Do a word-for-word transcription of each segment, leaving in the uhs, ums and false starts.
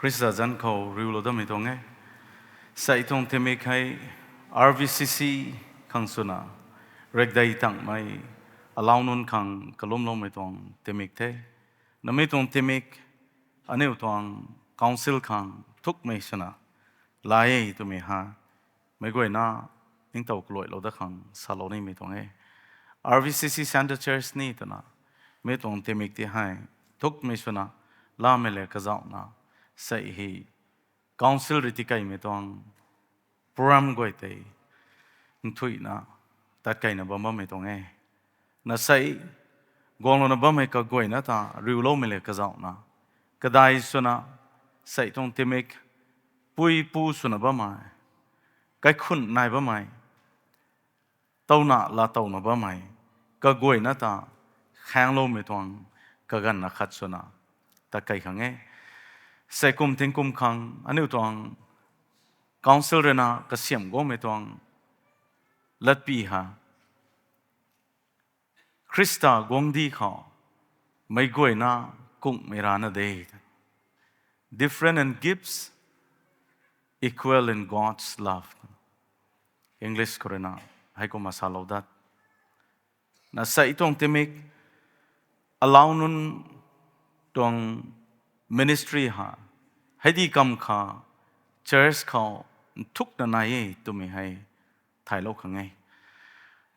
Khrista zanc khou riulou damei tuang e. Sei tuang timik hei R V C C khang swna, rakdei tangmei, alau nunc khang kalumloumei tuang timik the. Namei tuang timik, aniu tuang council khang thukmei swna, lai e twmei ha. Meic guayna, ningtow kaluailou dat khang salou nimei tuang e. R V C C Centre Church ni twna, mi tuang timik ti hei, thukmei swna, lamei le kazauhna, sei hei, council rui tikeimei tuang, program guay tei, nthuihna, tat keina bam bammei tuang e. Na sei, guanglouna bammei kaguayna ta, riuloumei le kazauhna, kadai swna, sei tuang timik, puipu swna bammei, kaikhun nai bammei, towna laa towna bammei, kaguayna ta, khaengloumei tuang, kaganvna khat swna, tat kei khang e. Sei kum tingkum khang, aniu tuang, council ruina kasiamh guangmei tuang, latpy ha. Khrista guangcdic khou, meic guayna kungmei rana de. Different in gifts, equal in God's love. English khou ruina, heikumna salou dat. Na sei tuang timik, alau nunc tuang ministry ha, heidi kam kha, church khou, nthukna nai e twmei hei, thaylou khang e.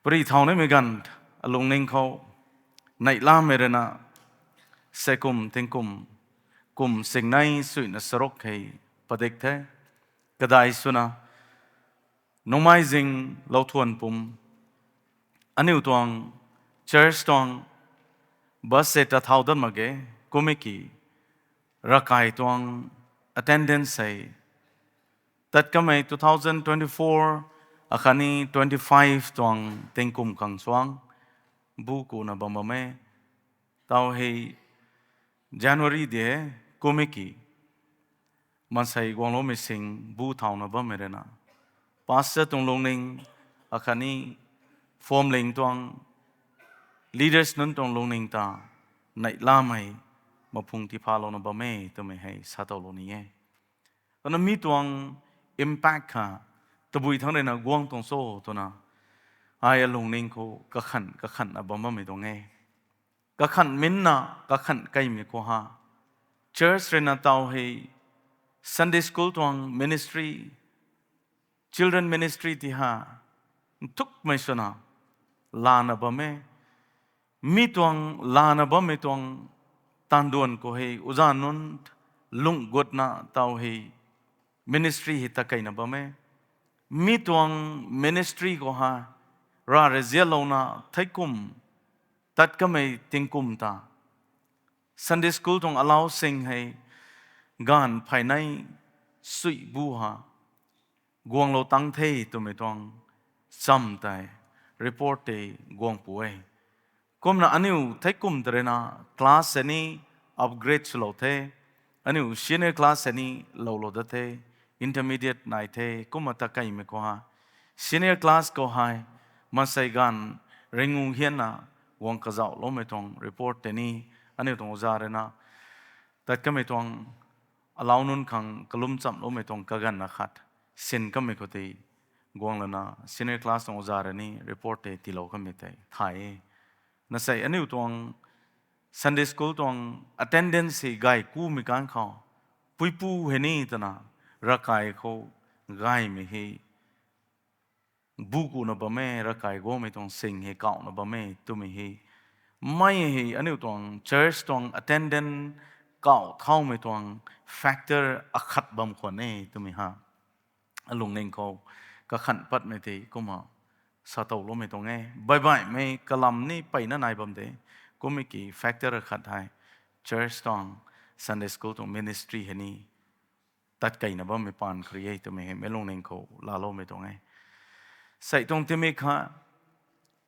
Pary thau nimei ganv, alungning khou, neihlamei ruina, sei kum tingkum, kum singnei suina charuk hei, padik the, kadai swna, nungmei zing lou thuan pum, aniu tuang, church tuang, bus se ta thau dat mak ge, kummei ki, ravkai tuang, attendance hei, tat kamei two thousand twenty-four, akhatni twenty-five tuang tingkum khang suang, bu kuna bam bam e, tau hei, January de, kummei ki, maansei guangloumei sing bu thauna bammei ruina, pastor tuang lungning, akhatni, phuamling tuang, leaders nunc tuang lungning ta, neihlamei, maphung tiphalouna bam e twmei hei satowlou ni e. Kana mi tuang impact kha, tabui thangc ruina guang tuang cho twna, ai alungning khou kakhanh kakhanh na bam bammei tuang e. Kakhanh minna, kakhanh keimei khou ha, church ruina tau hei, Sunday school tuang ministry, children ministry ti ha, nthukmei swna, lana bam e. Mi tuang lana bammei tuang, taanduan khou hei, uza nunc, lungh gutna tau hei, ministry hei tat keina bam e. Mi tuang ministry khou ha, rav rui zialouna theikum, tat kamei tingkum ta, Sunday school tuang alau sing hei, gaanv pheynei, sui bu ha, guanglou tang the twmei tuang, cham tei, report tei guang pu e. Kumna aniu theikum ta ruina class hei ni upgrade swlou the, aniu senior class hei ni loulou dat the, intermediate nai the, kumna tat keimei khou ha, senior class khou hei, maansei gaanv, ringu hianna, guang kazauhloumei tuang report tei ni, aniu tuang uza ruina, tat kamei tuang, alau nunc khang kalum chamloumei tuang kaganvna khat, sin kamei khou tei, guang lana, senior class tuang uza rui ni report tei tiilou kamei tei thay e. Na sei aniu tuang Sunday school tuang attendance hei gay kumei kan khou, puipu hei ni twna, ravkai khou, gaymei hei, bu kuna bam e, ravkai guangmei tuang sing hei kauhna bam e twmei hei, mei hei aniu tuang church tuang attendance kauh thaumei tuang factor akhat bam khwan e twmei ha. Alungning khou kakhanh patmei tei kumna satowloumei tuang e. Baihbaihmei kalam ni peyna nai bam de. Kummei ki factor akhat hei church tuang, Sunday school tuang ministry hei ni tat keina bammei paan khou rui e twmei hei meic lungning khou laaloumei tuang e. Sei tuang timik kha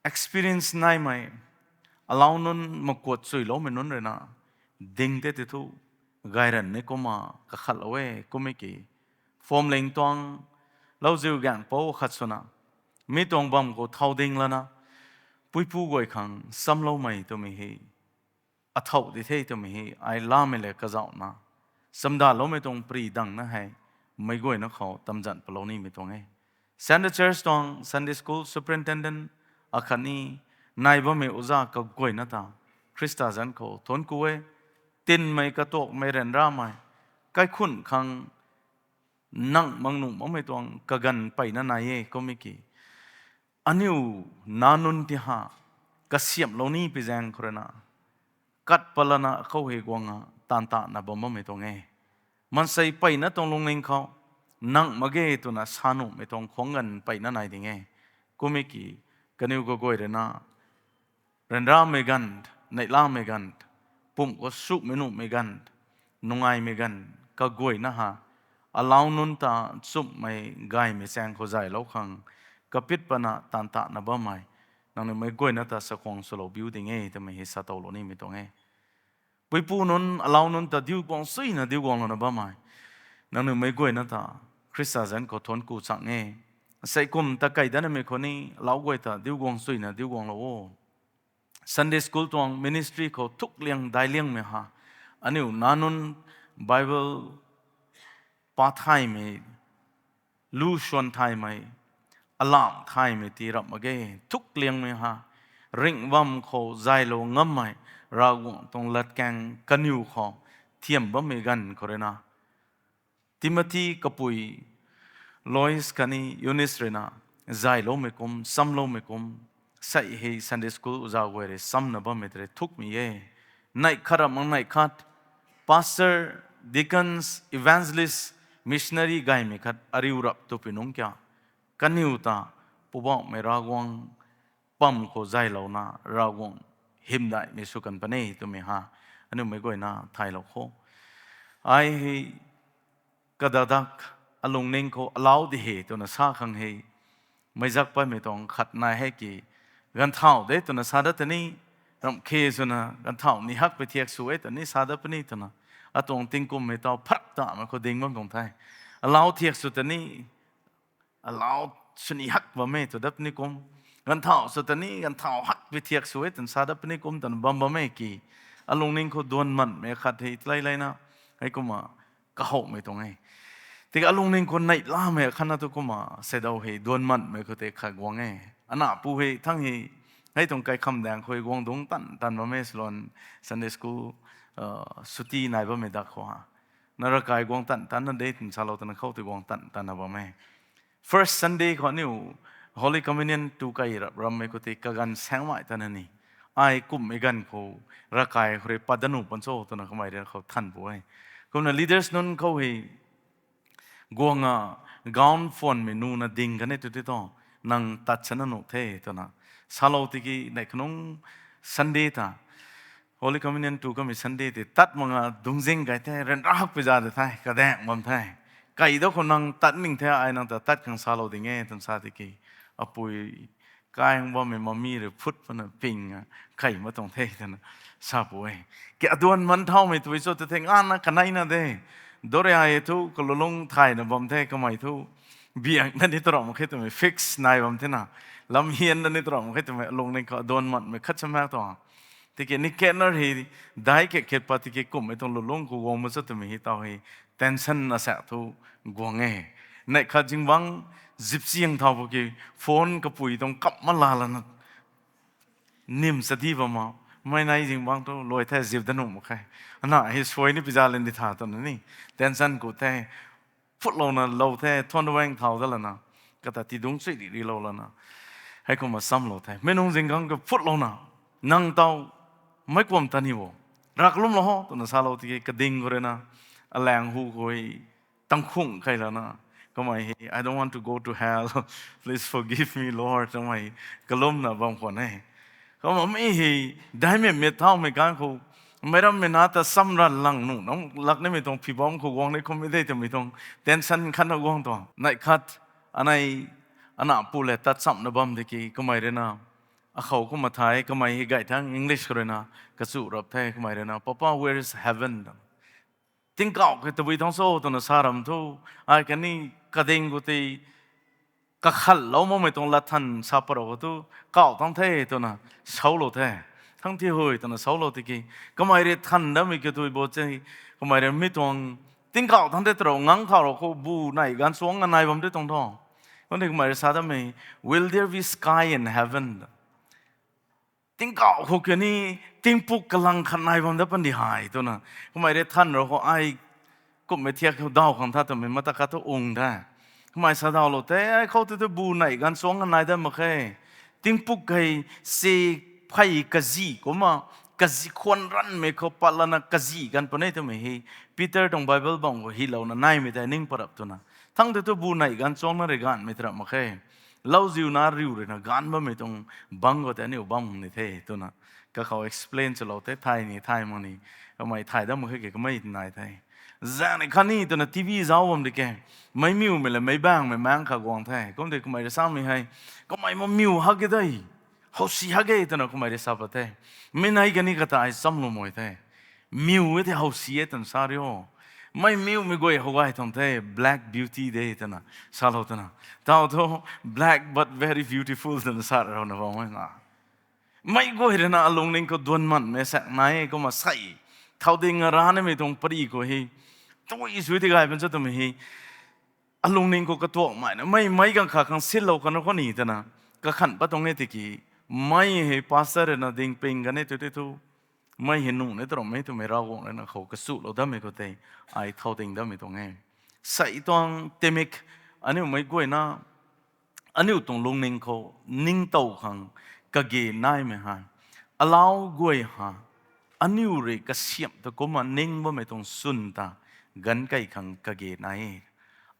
experience naimei, alau nunc makuat chuiloumei nunc ruina, ding tei ti thu, gayranv ni kumna kakhatlou e, kummei ki, phuamling tuang, lauziu gaengpou khat swna, mi tuang bam khou thau ding lana, puipu guay khang samloumei twmei hei, athauh di the twmei hei, ai lamei le kazauhna, chamdaloumei tuang pri dang na hei, meic guayna khou tamzan palou nimei tuang e. Centre Church tuang Sunday School Superintendent akhatni nai bammei uza kaguayna ta Khrista zanc khou thuanc ku e. Tinmei katuakmei ryanramei, kaikhunh khang nang mang nuh makmei tuang kaganv peyna nai e kum e ki. Aniu nac nunc ti ha, kasiamhlou ni pi zaeng khou rui na, kat palana khou hei guang a, taanv tana bam bammei tuang e. Maansei peyna tuang lungning khou, nang mak ge twna sa nuhmei tuang khwang ganv peyna nai ding e. Kum e ki, kaniw kaguay rui na, ryanramei ganv, neihlamei ganv, pumh khou sumei nuhmei ganv, nungaimei ganv, kaguayna ha, alau nunc ta nchumhmei gaymei chaeng khou zaylou khang, kapit pana taanv tana bammei, nangniw meic guayna ta sakhwang swlou biu ding e twmei hei sa towlou nimei tuang e. Puipu nunc, alau nunc ta diu guang suina diu guanglouna bammei, nangniw meic guayna ta Khrista zanc khou thuanc ku chang e. Sei kum ta kei datnamei khou ni, alau guay ta diu guang suina diu guanglou o. Sunday School tuang ministry khou thukliang dailiangmei ha, aniu nac nunc Bible pa thaymei, lu swan thaymei, alam thaymei ti rap mak ge. Thukliangmei ha, ringh bam khou zaylou ngammei, Ravguangc tuang latkaeng kaniw khou thiam bammei ganv khou rui na, Timothy kapui Lois khatni Eunice rui na, zayloumei kum, samloumei kum, sei hei Sunday School uza guay rui samna bammei tei rui thukmei e. Neih khat rap mak neih khat, pastor, deacons, evangelist, missionary gaymei khat ariu rap twpui nungc kia, kaniw ta Poubauhmei Ravguangc pam khou zaylouna Ravguangc hymdaihmei sw kan puni twmei ha, aniu meic guayna thaylou kho. Ai hei kadadak alungning khou alau di he twna sa khang hei, meic zak patmei tuang khat nai hei ki, ganvthau de twna sa dat tani, ramh khe swna ganvthau ni hak pui thiak sw e twni sa dat puni twna, atuang tingkummei tau pharak tamei khou ding bam tuang the. Alau thiak sw tani, alau swni hak bam e tw dat puni kum, ganvthau sw tani ganvthau hak pui thiak sw e twna sa dat puni kum twna bam bam e ki, alungning khou duan manmei khat hei tlai laina, hei kumna kahowmei tuang e. Tiki alungning khou neihlamei khatna tu kumna seidaw hei duan manmei khou tei khat guang e. Anapu hei thang hei, hei tuang kaikham daeng khou guang dungc tan tan bam e salon Sunday school, suti nai bammei dak khou ha, na ravkai guang tan tanna de twna salou twna khou tei guang tan tanna bam e. First Sunday khou aniu Holy Communion tu kai rap rammei khou tei kaganv saengmei tana ni, ai kumhmei ganv khou ravkai khou rui pat dat nuh pan cho twna kamei rui khou than pu e. Kumna leaders nunc khou hei guang a, gown phwanmei nuna ding kan e tu tei thu, nang tat sana nuh the twna salou tiki neih kanung Sunday ta, Holy Communion tu kamei Sunday tei tat mak nga dungzing kai the, ryanra hak pui za de the, kadaeng bam the. Kai da khou nang tat ning the, ai nang ta tat khang salou ding e twna sa tiki, apui kaing bammei mami rui phut pana ping a, kai mak tuang the twna sa pu e. Ki aduan man thaumei tui cho tei the, ngana kaneina de. Doria e thu kalulung thayna bam the, kamei thu biang na ni tw ram khe twmei fix nai bam thena, lamhian na ni tw ram khe twmei alungning khou aduan manmei khat chamak tuang. Tiki ni kenar hei dai kek khet pat tiki kumhmei tuang lulung khou guang mak cho twmei hei tau hei tension na sa thu guang e. Neih khat zingbangc zip chiang thau pw ki, phone kapui tuang kap ma la lana nim sa di bam a, mei nai zingbangc thu luai the zip dat nuh mak khe. Ana hei suai ni pui za lan di tha twna ni tension ku the, phutlouna lou the, thuan waeng thau dat lana, kata ti dungc chuy di ri lou lana, hei kumna samlou the. Mei nung zingkhang ka phutlouna, nang tau meic kuam ta ni bo, rav kalumlou ho twna salou tiki kading khou rui na, alaeng hu khou tangkhung kai lana, kamei hei, I don't want to go to hell, please forgive me, Lord, twmei kalumna bam khwan e. Kumna mi hei daimei mit thaumei ganv khou, meic rammei na ta samran lang nuh nang lak nimei tuang phibam khou guang ni kummei de twmei tuang tension khatna guang tuang. Neih khat, anei, anapu le tat chamna bam tiki kamei rui na, akhou kumna thay, kamei hei gay thang English khou rui na, kachu rap the kamei rui na, Papa, where is heaven? Tingkauh khe tabui thang cho twna sa ram thu, ai kani kading khou tei kakhanlou makmei tuang lat than sa pat rau khou thu, kauh thang the twna saulou the. Nang thi hui twna salou tiki, kamei rui than datmei kiu tui bo te, kamei rui mi tuang tingkauh thangc tei tarou ngang khou rou khou bu nei ganv chuang nai bam te tuang tho. Kumna kamei rui sa datmei, Will there be sky in heaven? Tingkauh khou kani tingpuk kalang khat nai bam dat pan di hei twna. Kamei rui than rou khou ai kumhmei thiak khou daw khang tha twmei mata khat thu ung the. Kamei sa dawlou tei, ai khou tu tu bu nei ganv chuang nai dat mak khe. Tingpuk hei se phey kazih kumna, kazih khwan ranmei khou pat lana kazih ganv puni twmei hei, Peter tuang Bible bam khou hylouna naimei tei ning parap twna. Thangc tu tu bu nei ganv chuang na rui ganvmei tarap mak khe. Lauziu na riu ruina ganv bammei tuang bangc khou tei aniu bam ni the twna. Kakhou explain swlou tei thay ni thay mak ni. Kamei thay dat mak khe ki kamei nai the. Zaeng ni khatni twna T V zauc bam di ke. Meic miwmei le meic baengmei maengc kha guang the. Kum tei kamei rui samei hei, kamei ma miw hak e de, howsi hak e twna kamei rui sa pat the. Mi nei kani kata ai chamlou mei the. Miw e tei howsi e twna sa rio. Mei miwmei guay how gay tuang the, black beauty de twna salou twna. Tau thu black but very beautiful twna sa rou na bam e na. Mei guay ruina alungning khou duan manmei saek nai e kumna sei. Thau ding a ra nimei tuang pari khou hei, tui sui ti gay ban cha twmei hei, alungning khou katuakmei na mei meic ganv kha khang sinlou kan khou ni twna kakhan pat tuang e tiki, mei hei pastor ruina ding ping kan e tu tei thu, mei hei nuh ni tarou mei twmei Ravguangc ruina khou kasulou datmei khou tei, ai thau ding datmei tuang e. Sei tuang timik, aniu meic guayna, aniu tuang lungning khou ningtow khang kage naimei hei, alau guay ha, aniu rui kasiamh ta kumna ning bammei tuang swn ta ganv kei khang kage nai e.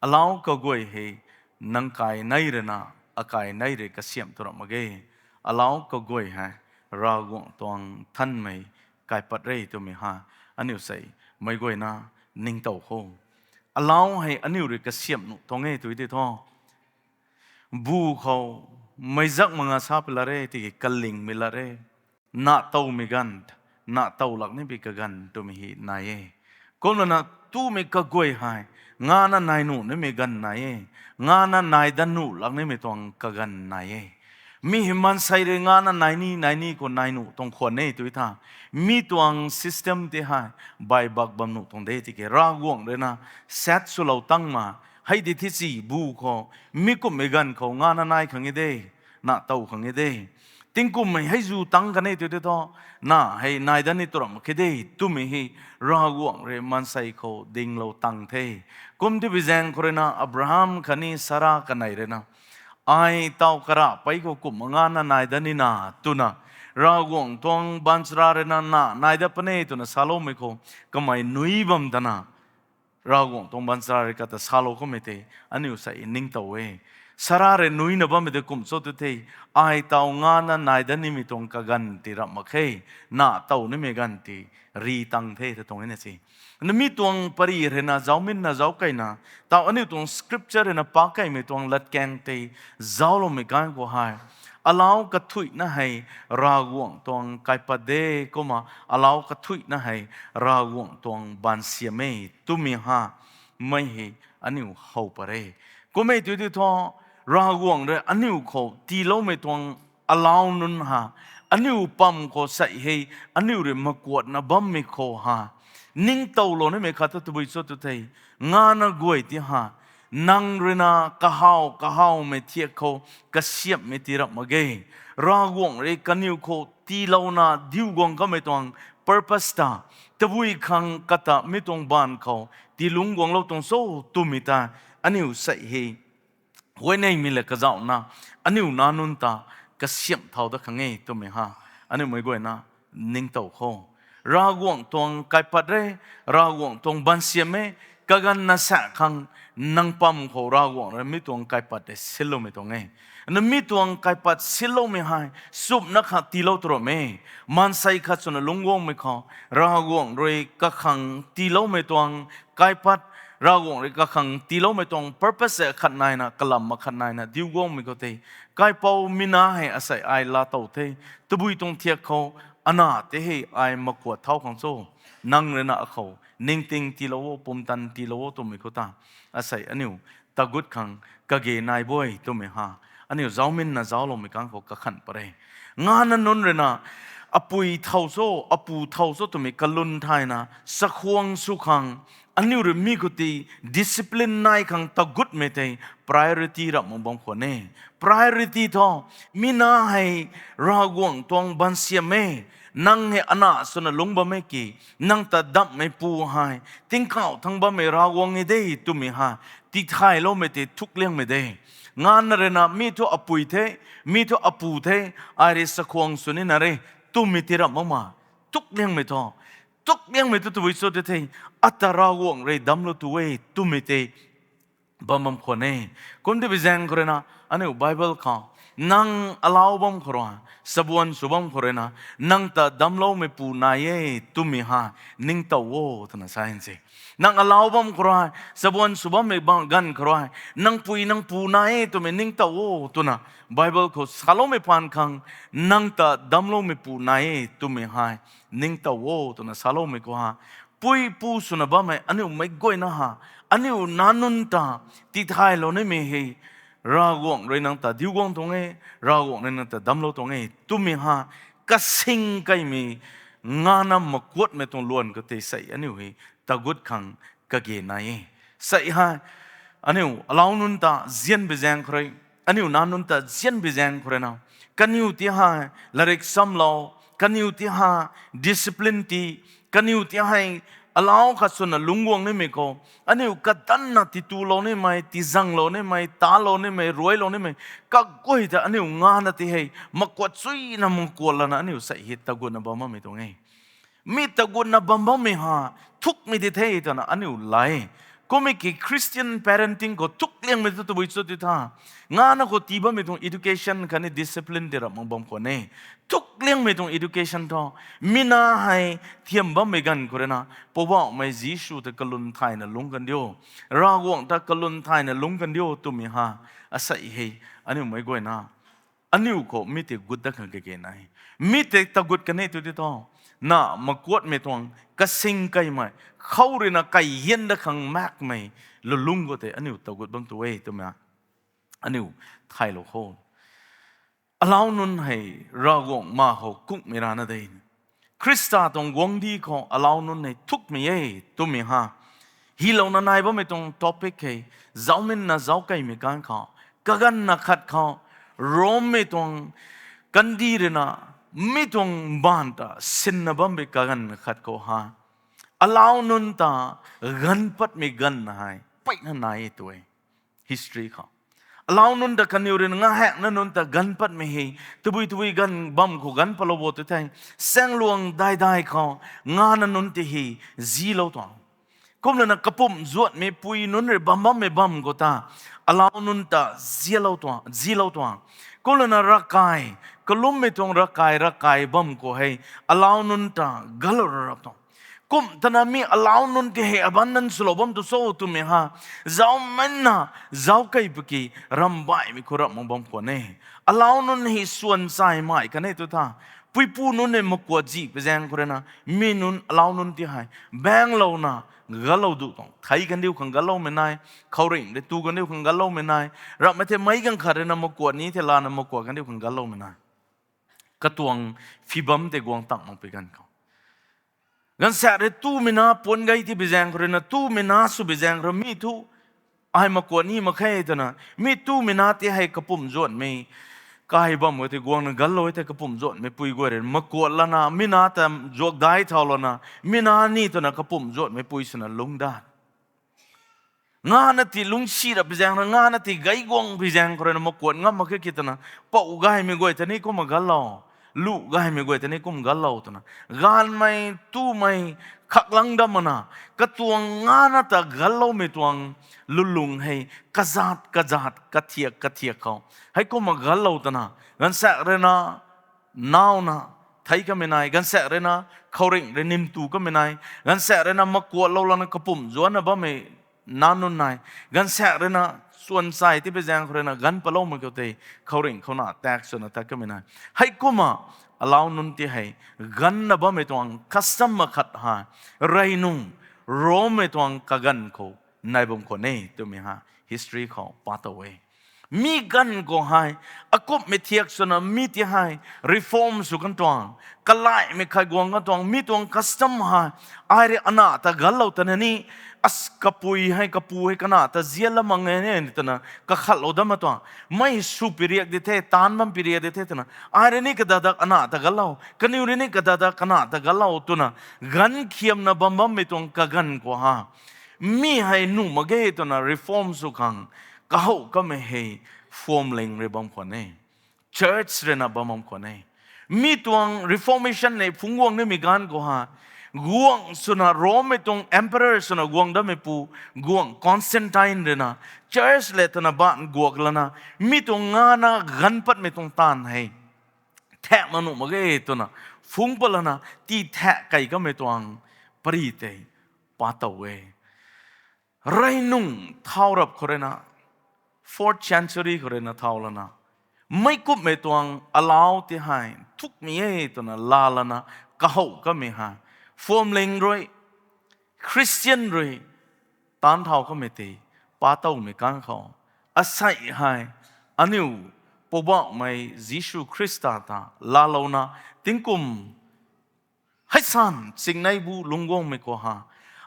Alau kaguay hei nang kai nei ruina, akai nei rui kasiamh tu ramh mak ge. Alau kaguay hei Ravguangc tuang nthanmei kaipat re twmei ha, aniu sei meic guayna ningtow kho. Alau hei aniu rui kasiamh nuh tuang e tui tei thu, bu khou meic zak mak nga sa pi lat re, tiki kalingmei lat re, nah towmei ganv, nah tow lak ni pi kaganv twmei hei nai e. Kumlana tumei kaguay hei, ngana nai nuh nimei ganv nai e, ngana nai dat nuh lak nimei tuang kaganv nai e. Mi hei maansei rui ngana nai ni nai ni khou nai nuh tuang khwan e tui tha. Mi tuang system tei hei, baibak bam nuh tuang de tiki Ravguangc ruina set swlou tang ma, hei di thi si bu khou, mi kumhmei ganv khou ngana nai khang e de, nah tow khang e de. Tingkumhmei hei zu tang kan e tui tei thu, nah hei nai dat ni tu ramh mak khe de, twmei hei Ravguangc rui maansei khou dinglou tang the. Kum tei bi zaeng khou ruina Abraham khatni Sara kanei ruina, ai taw karahpei khou kumh ngana nai dat nina twna, Ravguangc tuang baanchara ruina nah nai dat puni twna saloumei khou, kamei nui bam tana, Ravguangc tuang baanchara rui kata salou kummei tei, aniu sei ningtow e. Sara rui nuina bammei tei kum cho tu the, ai taw ngana nai dat nimei tuang kaganv ti ramh mak khe, nah tow nimei ganv ti ri tang the ta tuang e na si. Na mi tuang pari ruina zauminna zauc keina, taw aniu tuang scripture ruina pak keimei tuang latkaeng tei zaucloumei ganv khou hei, alau kathuihna hei Ravguangc tuang kaipat de, kumna alau kathuihna hei Ravguangc tuang baansiam e twmei ha, mei hei aniu how pat re. Kum e tui tei thu, Ravguangc rui aniu khou tiiloumei tuang alau nunc ha, aniu pam khou sei hei, aniu rui makuatna bammei khou ha, ningtowlou nimei khat tu tabui cho tu the, ngana guay ti ha, nang ruina kahaw kahawmei thiak khou kasiamhmei ti ramh mak ge. Ravguangc rui kaniw khou tiilouna diu guang kamei tuang purpose ta, tabui khang kata mi tuang baanv khou tiilungc guanglou tuang cho twmei ta, aniu sei hei, huayneymei le kazauhna, aniu nac nunc ta kasiamh thau dat khang e twmei ha, aniu meic guayna ningtow kho. Ravguangc tuang kaipat re, Ravguangc tuang baansiam e, kaganvna sa khang, nang pam khou Ravguangc rui mi tuang kaipat tei sinloumei tuang e. Na mi tuang kaipat sinloumei hei, chumna kha tiilou tu ramh e. Maansei khat swna lungc guangmei khou, Ravguangc rui kakhang tiiloumei tuang kaipat, Ravguangc rui kakhang tiiloumei tuang purpose khat naina, kalam khat naina diu guangmei khou tei, kaipouc mi nac hei asei ai laatow the, tabui tuang thiak khou, ana tei hei ai makuat thau khang cho, nang ruina akhou ningting tiilou o, pumtan tiilou o twmei khou ta, asei aniu tagut khang kage nai boi twmei ha, aniu zauminna zaucloumei kang khou kakhan pat re. Ngana nunc ruina apui thow cho, apu thow cho twmei kalun thayna chakhwang sw khang, aniu rui mi khou ti discipline nai khang tagutmei tei priority rap mak bam khwan e. Priority thu, mi na hei Ravguangc tuang bansiam e, nang hei ana swna lungc bam e ki, nang ta damhmei pu hei tingkauh thangc bammei Ravguangc e de twmei hei tithayloumei tei thukliangmei de. Nganvna rui na mi thu apui the, mi thu apu the, ai rui chakhwang sw nina re twmei tei rap makmei thukliangmei thu, thukliangmei thu tabui cho tei the, ata Ravguangc rui damclou tu e twmei tei bam bam khwan e. Kum tei bi zaeng khou rui na, aniu Bible khou, nang alau bam khou rui, sabuan sw bam khou rui na, nang ta damcloumei pu nai e twmei hei ningtow o twna sa se. Nang alau bam khou rui, sabuan sw bammei bang ganv khou rui, nang pui nang pu nai e twmei ningtow o twna Bible khou saloumei phaan khang, nang ta damcloumei pu nai e twmei hei ningtow o twna saloumei khou ha, pui pu swna bammei aniu meic guayna ha, aniu nac nunc ta tithaylou nimei hei Ravguangc rui nang ta diu guang tuang e, Ravguangc rui nang ta damclou tuang e twmei ha, kasing kaimei, nganvna makuatmei tuang luan khou tei sei aniu hei tagut khang kage nai e. Sei hei, aniu alau nunc ta nzian bi zaeng khou rui, aniu nac nunc ta nzian bi zaeng khou rui na, kaniw ti hei latrik samlou, kaniw ti hei discipline ti, kaniw ti hei alau khat swna lungc guang nimei khou, aniu kadanna titulou nimei, tizanglou nimei, talou nimei, ruailou nimei kaguay ta aniu nganvna ti hei makuat chuyna makuat lana aniu sei hei tagutna bam bammei tuang e. Mi tagutna bam bammei ha, thukmei di the twna aniu lai. Kummei ki Christian parenting khou thukliangmei thu tabui cho ti tha, nganvna khou tii bammei tuang education khatni discipline tei rap mak bam khwan e. Thukliangmei tuang education thu, mi na hei thiam bammei ganv khou rui na, Poubauhmei Jisu ta kalun thayna lungc kan diu, Ravguangc ta kalun thayna lungc kan diu twmei ha, asei hei, aniu meic guayna, aniu khou mi tei gut dat khang kage nai. Mi tei tagut kan e tu ti thu, na makuatmei tuang kasing kaimei, khou rui na kaihian dat khang makmei lulungc khou tei aniu tagut bam tu e twmei aniu thaylou kho. Alau nunc hei Ravguangc ma khou kungmei rana de. Khrista tuang guangcdic khou alau nunc hei thukmei e twmei ha, hylouna nai bammei tuang topic hei, zauminna zauckeimei kan khou, kaganvna khat khou, Rommei tuang kandih rui na, mi tuang mbaanv ta sinna bammei kaganvna khat khou ha, alau nunc ta ganv patmei ganv hei mpeyna nai e tu e. History khou, alau nunc ta kaniw rui na ngahakna nunc ta ganv patmei hei, tabui tabui ganv bam khou ganv patlou bo tu thei, saengluang daidai khou, nganvna nunc tei hei zilou tuang. Kumlana kapumc zuanhmei pui nunc rui bam bammei bam khou ta, alau nunc ta zilou tuang, zilou tuang. Kumlana ravkai, kalummei tuang ravkai, ravkai bam khou hei, alau nunc ta galou rarap tuang. Kum tana mi alau nunc tei hei abandon swlou bam tu cho twmei ha, zauminna zauckei paki, rambaihmei khou rap mak bam khwan e. Alau nunc hei swan chai mai kan e tu tha, puipu nunc hei makuat zih pi zaeng khou rui na, mi nunc alau nunc tei hei banglouna galou du tuang. Thei kandiu khang galoumei nai, khouringh rui tu kandiu khang galoumei nai, rapmei thei meic ganv khat rui na makuat ni thei lana makuat kandiu khang galoumei nai. Katuang phibam tei guang tang mak pi ganv khou, gaanvsaekc rui tumei na puan gay ti bi zaeng khou rui na, tumei na sw bi zaeng khou rui mi thu, ai makuat ni mak khe twna, mi tumei na tei hei kapumc zuanhmei kai bam khou tei guangna galou e thei kapumc zuanhmei pui guay rui makuat lana, mi na ta zuak dai thau lana, mi na ni twna kapumc zuanhmei pui swna lungc dat. Nganvna ti lungcsi rap pi zaeng rui, nganvna ti gay guang pi zaeng khou rui na makuat ngam mak khe ki twna, pou gaymei guay ta ni kumna galou, lu gaymei guay ta ni kum galou twna, gaanvmei, tumei, khaklang dam mana, katuang nganvna ta galoumei tuang lulung hei, kazat kazat, kathiak kathiak khou, heikumna galou twna, gaanvsaekc rui na, nauna, thei kamei nai, gaanvsaekc rui na, khouringh rui nim tu kamei nai, gaanvsaekc rui na makuatlou lana kapumc zuanna bammei nac nunc nai, gaanvsaekc rui na, swan chai ti pi zaeng khou rui na ganv paloumei khou tei, khouringh khou na tak swna tat kamei nai. Heikumna, alau nunc ti hei, ganvna bammei tuang custom makhat hei, rey nung, Rommei tuang kaganv khou, nai bam khwan e twmei hei history khou pa tow e. Mi ganv khou hei, akumhmei thiak swna mi ti hei reform sw kan tuang, kalaihmei khat guang kan tuang, mi tuang custom hei, ai rui ana ta ganlou twna ni, as kapui hei, kapu hei kana ta zianla mak nge ni twna kakhatlou dat mak tuang. Mei sw pi riak di the, taanv bam pi riak di the twna, ai rui ni kadadak ana ta ganlou, kaniw rui ni kadadak ana ta ganlou twna, ganv khiamna bam bammei tuang kaganv khou ha, mi hei nuh mak ge twna reform sw khang, kahow kamei hei, phwamling rui bam khwan e. Church rui na bam bam khwan e. Mi tuang reformation nei phungc guang nimei ganv khou ha, guang swna Rome mei tuang emperor swna guang datmei pu, guang Constantine rui na, church le twna ban guak lana, mi tuang ngana ganv patmei tuang taanv hei, thak ma nuh mak ge twna, phungc pat lana, ti thak kei kamei tuang, pari tei, pa tow e. Rey nung thau rap khou rui na, fourth century khou rui na thau lana, meic kumhmei tuang alau ti hei, thukmei e twna laa lana, kahow kamei hei, phwamling rui, Christian rui, taanv thau kamei tei, pa towmei kang khou, asei hei, aniu, Poubauhmei Jisu Khrista ta laalouna, tingkum, hei san chingnei bu lungc guangmei khou ha,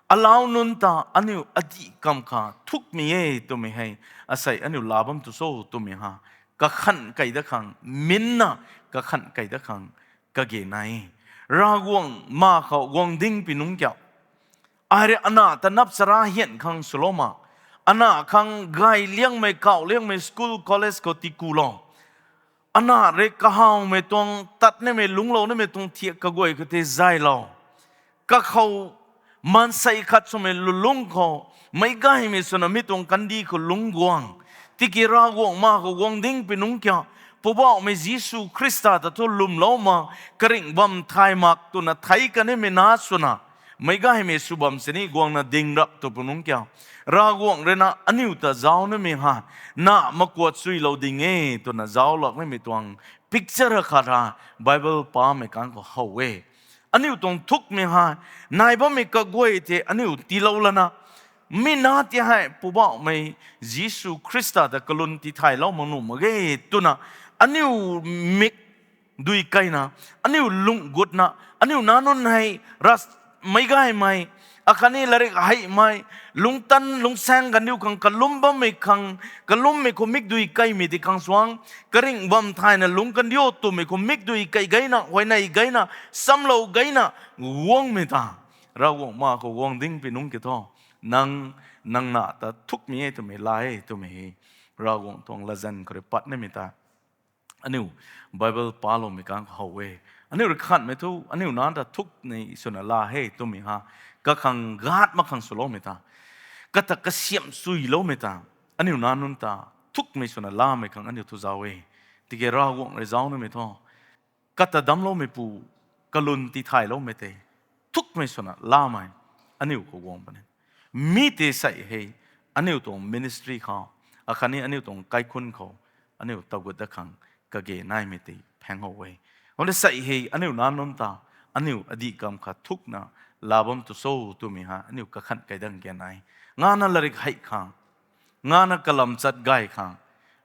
alau nunc ta aniu adih kam kha thukmei e twmei hei, asei aniu laa bam tu cho twmei ha, kakhan kei dat khang, minna kakhan kei dat khang, kage nai. Ravguangc ma khou guang ding pi nungc kiu, ai rui ana ta nap chara hian khang swlou ma, ana khang gay liangmei, kauh liangmei school, college khou tikulou, ana rui kahawmei tuang tat nimei, lungclou nimei tuang thiak kaguay khou tei zaylou, kakhou maansei khat swmei lulungc khou, meic gaymei swna mi tuang kandih khou lungc guang, tiki Ravguangc ma khou guang ding pi nungc kiu, Poubauhmei Jisu Khrista ta thu lwmlou ma, karingh bam thay mak twna thei kanimei na swna, meic gaymei sw bam sini guangna ding rap tw pu nungc kiu, Ravguangc rui na aniu ta zauc nimei ha, na makuat chuilou ding e twna zauc lak nimei tuang picture khat ha, Bible pamei kang khou how e. Aniu tuang thukmei ha, nai bammei kaguay tei aniu tiilou lana, mi na ti hei Poubauhmei Jisu Khrista ta kalun tithaylou mak nuh mak ge twna, aniu mik dui keina, aniu lungh gutna, aniu nac nunc hei, ras, meic gaymei, akhatni latrik heimei, lungctan lungcsaeng kandiu khang, kalum bammei khang, kalummei khou mikdui keimei di khang suang, karingh bam thayna lungc kandiu twmei khou mikdui kei gayna, huayney gayna, samlou gayna, guangmei ta, Ravguangc ma khou guang ding pi nungc kiu thu, nang, nang na ta thukmei e twmei laa e twmei hei, Ravguangc tuang latzan khou rui pat nimei ta aniu Bible paloumei kang khou how e. Aniu rui khanhmei thu, aniu nac ta thukmei swna laa he twmei ha, kakhang gat mak khang swloumei ta, kata kasiamh suiloumei ta, aniu nac nunc ta thukmei swna laamei khang aniu thu zauc e. Tiki Ravguangc rui zauc nimei thu, kata damcloumei pu, kalun tithaylou mei tei, thukmei swna laamei, aniu khou guang puni. Mi tei sei hei, aniu tuang ministry khou, akhatni aniu tuang kaikhunc khou, aniu tagut dat khang kage naimei tei phaeng how e. Kumna sei hei, aniu nac nunc ta, aniu adih kam khat thukna laa bam tu cho twmei ha, aniu kakhan kei dat ge nai. Ngana latrik hei khang, ngana kalam chat gay khang,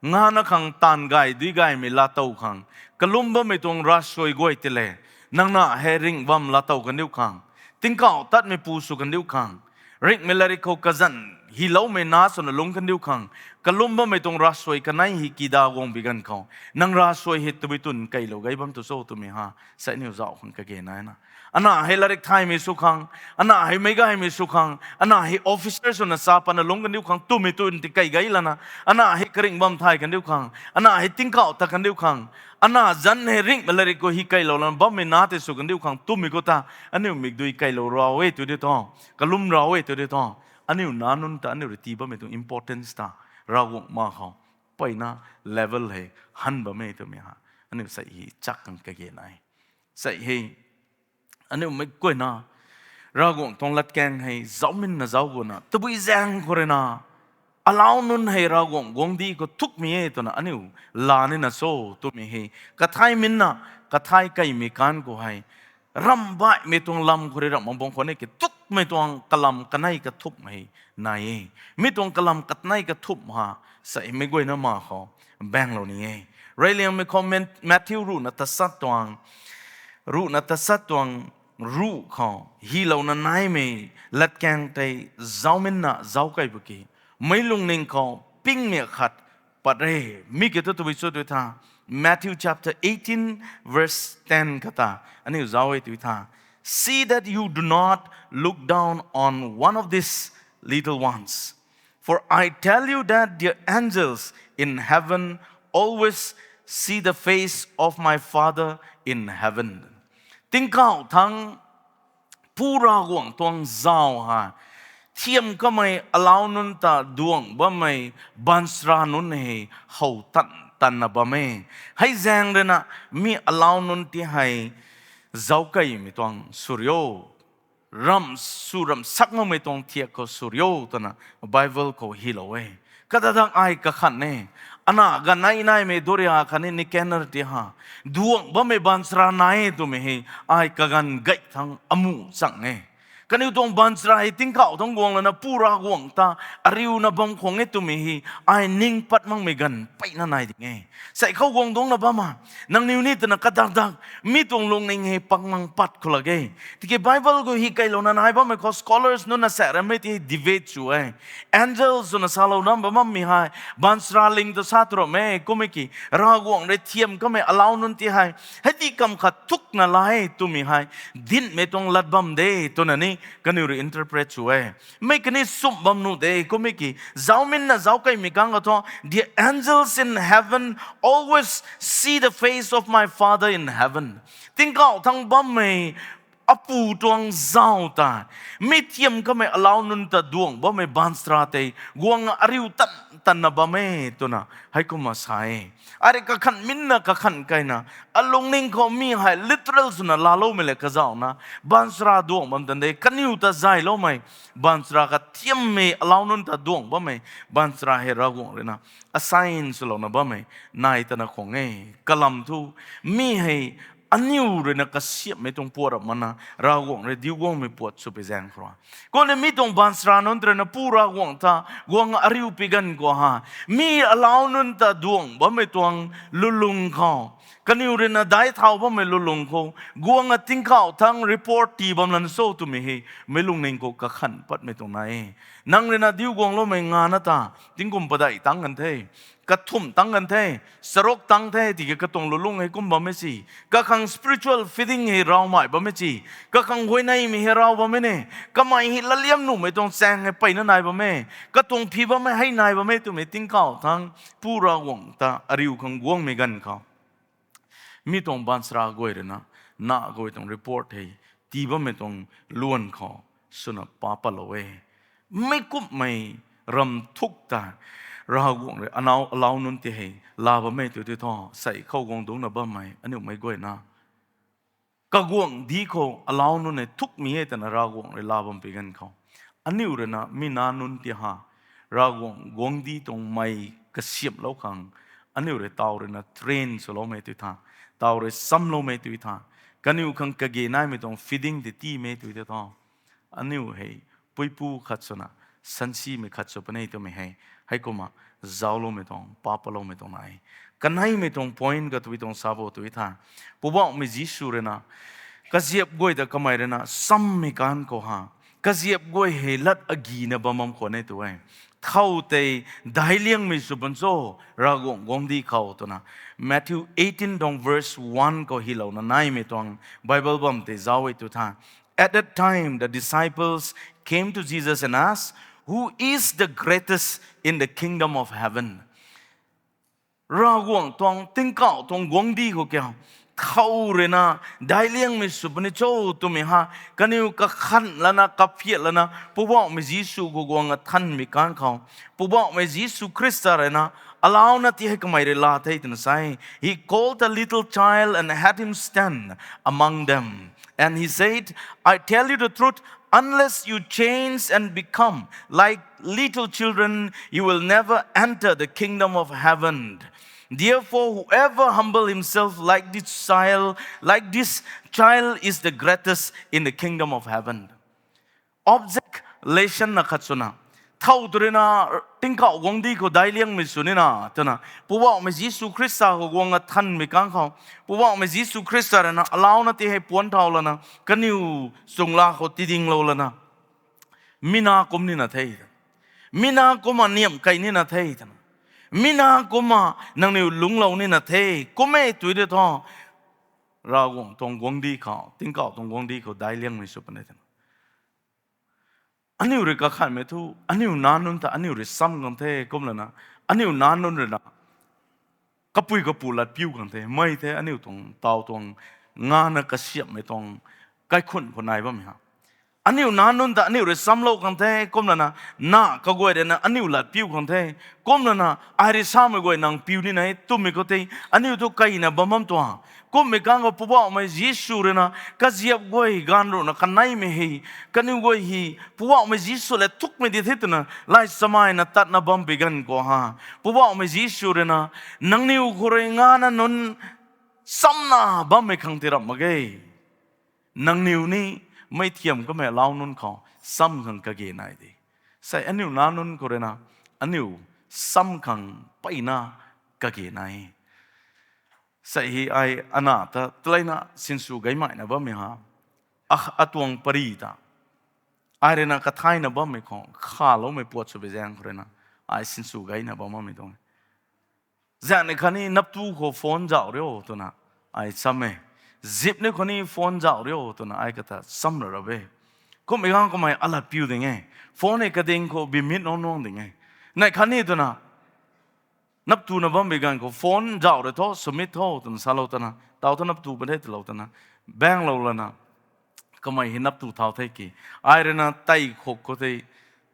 ngana khang taanv gay dui gaymei laatow khang, kalum bammei tuang ravsuai guay tei le, nang na hei ringh bam laatow kandiu khang, tingkauh tatmei pu sw kandiu khang, ringhmei latrik khou kazanc hyloumei nac swna lungc kandiu khang, kalum bammei tuang ravsuai kanei hei kida guang bi ganv khou, nang ravsuai hei tabui twn keilou gay bam tu cho twmei ha, sei aniu zauc khang kage naina. Ana hei latrik thaymei sw khang, ana hei meic gaymei sw khang, ana hei officer swna sa patna lungc kandiu khang twmei twn ti kei gay lana, ana hei karingh bam thay kandiu khang, ana hei tingkauh tat kandiu khang, ana zanc hei ringhmei latrik khou hei keilou lana bammei nac tei sw kandiu khang twmei khou ta, aniu mikdui keilou rau e tu di thu, kalum rau e tu di thu, aniu nac nunc ta aniu rui tii bammei tuang importance ta, Ravguangc ma khou, mpeyna level hei han bam e twmei ha, aniu sei hei chak khang kage nai. Sei hei, aniu meic guayna, Ravguangc tuang latkaeng hei zaucminna zauc guna, tabui zaeng khou rui na, alau nunc hei Ravguangc guangcdic khou thukmei e twna aniu laa nina cho twmei hei, kathay minna, kathay keimei kan khou hei, ramh baihmei tuang lam khou rui ramh mak bang khou ni ki tuk mei tuang kalam kanei kathumh hei nai e. Mi tuang kalam kanei kathumh ha, sa mei guayna ma khou baenglou ni e. Reyliangmei khou Men-, Matthew ruhna tasat tuang, ruhna tasat tuang ruh khou hylouna naimei latkaeng tei zauminna zauc kei bu ki, meic lungning khou pingmei khat pat re. Mi kiu thu tabui cho tw tha, Matthew chapter eighteen, verse ten kata aniu zauc e tw tha, "See that you do not look down on one of these little ones. For I tell you that their angels in heaven always see the face of my Father in heaven." Tingkauh thangc Pu Ravguangc tuang zauc ha, thiam kamei alau nunc ta duang bammei baanchara nunc hei how tan tanna bam e. Hei zaeng rui na mi alau nunc ti hei zauc keymei tuang sw rio, ramh sw ramh sak makmei tuang thiak khou sw rio twna Bible khou hylou e. Kata dak ai kakhan e. Ana ganei naimei duria khatni Nicanor ti ha, duang bammei baanchara nai e twmei hei ai kaganv gay thangc amuh chang e. Kaniw tuang baanchara hei tingkauh thangc guang lana Pu Ravguangc ta ariuna bam khwang e twmei hei ai ning pat makmei ganv peyna nai ding e. Sei khou guang dungcna bam a, nangniw ni twna kadak dak mi tuang lungning hei pakmang pat khou lak e. Tiki Bible khou hi keylouna nai bammei khou scholars nunc na sa rammei ti debate sw e. Angels swna salou nam bam bammei hei baanchara ling tu sa tu ram e, kummei ki Ravguangc rui thiam kamei alau nunc ti hei hei ti kam khat thukna la e twmei hei dinhmei tuang lat bam de twna ni kaniw rui interpret sw e. Mei kani sumh bam nuh de, kummei ki zauminna zauc keymei kang khou thu, "The angels in heaven always see the face of my Father in heaven." Tingkauh thangc bammei Apu tuang zauc ta mi thiam kamei alau nunc ta duang bammei baanchara tei guang ariu tan tanna bam e twna heikumna sa e. Ari kakhan minna kakhan keyna alungning khou mi hei literal swna laaloumei le kazauhna baanchara duang bam tan de, kaniw ta zayloumei baanchara kathiammei alau nunc ta duang bammei baanchara hei Ravguangc rui na assign swlouna bammei nai tana khwang e. Kalam thu mi hei aniu rui na kasiamhmei tuang puat ram mana Ravguangc rui diu guangmei puat sw pui zaeng khou rui, kumna mi tuang baanchara nunc rui na Pu Ravguangc ta guang ariu pi ganv khou ha, mi alau nunc ta duang bammei tuang lulung khou, kaniw rui na daic thau bammei lulung khou guang a tingkauh thangc report tii bam lan cho twmei hei meic lungning khou kakhan patmei tuang nai e. Nang rui na diu guangloumei ngana ta tingkum padeih tangc kan the, kathumh tangc kan the, charuk tangc the, tiki katuang lulung hei kum bammei si, kakhang spiritual feeding hei ravmei bammei si, kakhang huayneymei hei rav bammei ne, kamei hei latliam nuhmei tuang chaeng hei peyna nai bam e, katuang phi bammei hei nai bam e twmei tingkauh thangc Pu Ravguangc ta ariu khang guangmei ganv khou mi tuang baanchara guay rui na, na guay tuang report hei tii bammei tuang luan khou swna pa patlou e. Meic kumhmei ram thuk ta Ravguangc rui anau alau nunc ti hei laa bam e tw tw thu, sei khou guang dungcna bammei aniu meic guayna kaguangcdic khou alau nunc hei thukmei e twna Ravguangc rui laa bam pi ganv khou, aniu rui na mi nac nunc ti ha Ravguangc guangcdic tuang mei kasiamhlou khang aniu rui taw rui na train swloumei tw tha, taw rui samloumei tw tha, kaniw khang kage naimei tuang feeding tei tiimei tw tw thu, aniu hei puipu khat swna sansimei khat sw puni twmei hei heikumna zaucloumei tuang, pa patloumei tuang nai. Kaneimei tuang point kha twmei tuang sa bo tw tha, Poubauhmei Jisu rui na kaziap guay ta kamei rui na sammei kan khou ha, kaziap guay hei lat agina bam bam khwan e tw e. Thow tei daic liangmei sw puni cho Ravguangc guangcdic khou twna Matthew eighteen tuang verse one khou hylouna naimei tuang Bible bam tei zauc e tw tha. At that time, the disciples came to Jesus and asked, "Who is the greatest in the kingdom of heaven?" Ravguangc tuang tingkauh tuang guangcdic khou kiu thow rui na daic liangmei sw puni cho twmei ha, kaniw kakhan lana kaphiat lana Poubauhmei Jisu khou guang a thanmei kan khou, Poubauhmei Jisu Khrista rui na alauna ti hei kamei rui laa the twna sa e. He called a little child and had him stand among them. And he said, "I tell you the truth, unless you change and become like little children, you will never enter the kingdom of heaven. Therefore, whoever humble himself like this child, like this child is the greatest in the kingdom of heaven." object lesson na khat swna, thow tu rui na tingkauh guangcdic khou daic liangmei sw nina twna, Poubauhmei Jisu Khrista khou guang athanmei kang khou, Poubauhmei Jisu Khrista rui na alauna ti hei puanc thau lana, kaniw chungla khou tidinglou lana, mi na kum nina the, mi na kumna niamh kei nina the twna, mi na kumna nangniw lungclou nina the, kum e tu de thu, Ravguangc tuang guangcdic khou, tingkauh tuang guangcdic khou daic liangmei sw puni twna, aniu rui kakhanhmei thu, aniu nac nunc ta aniu rui sam khang the kumlana, aniu nac nunc rui na kapui kapu lat piu khang the, mei the aniu tuang taw tuang, ngana kasiamhmei tuang kaikhunc khou nai bammei ha. Aniu nac nunc ta aniu rui samlou khang the kumlana, na kaguay rui na aniu lat piu khang the, kumlana ai rui samei guay nang piu nina e twmei khou tei aniu thu kaina bam bam tuang. Kummei kang khou Poubauhmei Jisu rui na kaziap guay ganv ruhna kaneimei hei, kaniw guay hei Poubauhmei Jisu le thukmei di the twna lay chamaina tatna bam bi ganv khou ha, Poubauhmei Jisu rui na, nangniw khou rui ngana nunc samna bammei khang ti ramh mak ge. Nangniw ni mei thiam kamei alau nunc khou sam khang kage nai de. Sei aniu nac nunc khou rui na aniu sam khang mpeyna kage nai. Sei hei ai ana ta taleina sinsw gaymei na bammei ha, a, atuang pary ta ai rui na kathayna bammei khou khaloumei puat sw bi zaeng khou rui na ai sinsw gayna bam bammei tuang. Zaeng ni khatni naptu khou phone zauh rio twna ai sam e. Zip ni khou ni phone zauh rio twna ai kata sam ra ra e. Kummei kang kamei alat piu ding e. Phone hei kading khou bimit nung nuang ding e. Nai khatni twna naptuna bam bi ganv khou phone zauh rui tho, swmit tho twna salou tana, tau thu naptu pa the twlou tana, banglou lana, kamei hei naptu thau the ki, ai rui na tei khuk khou tei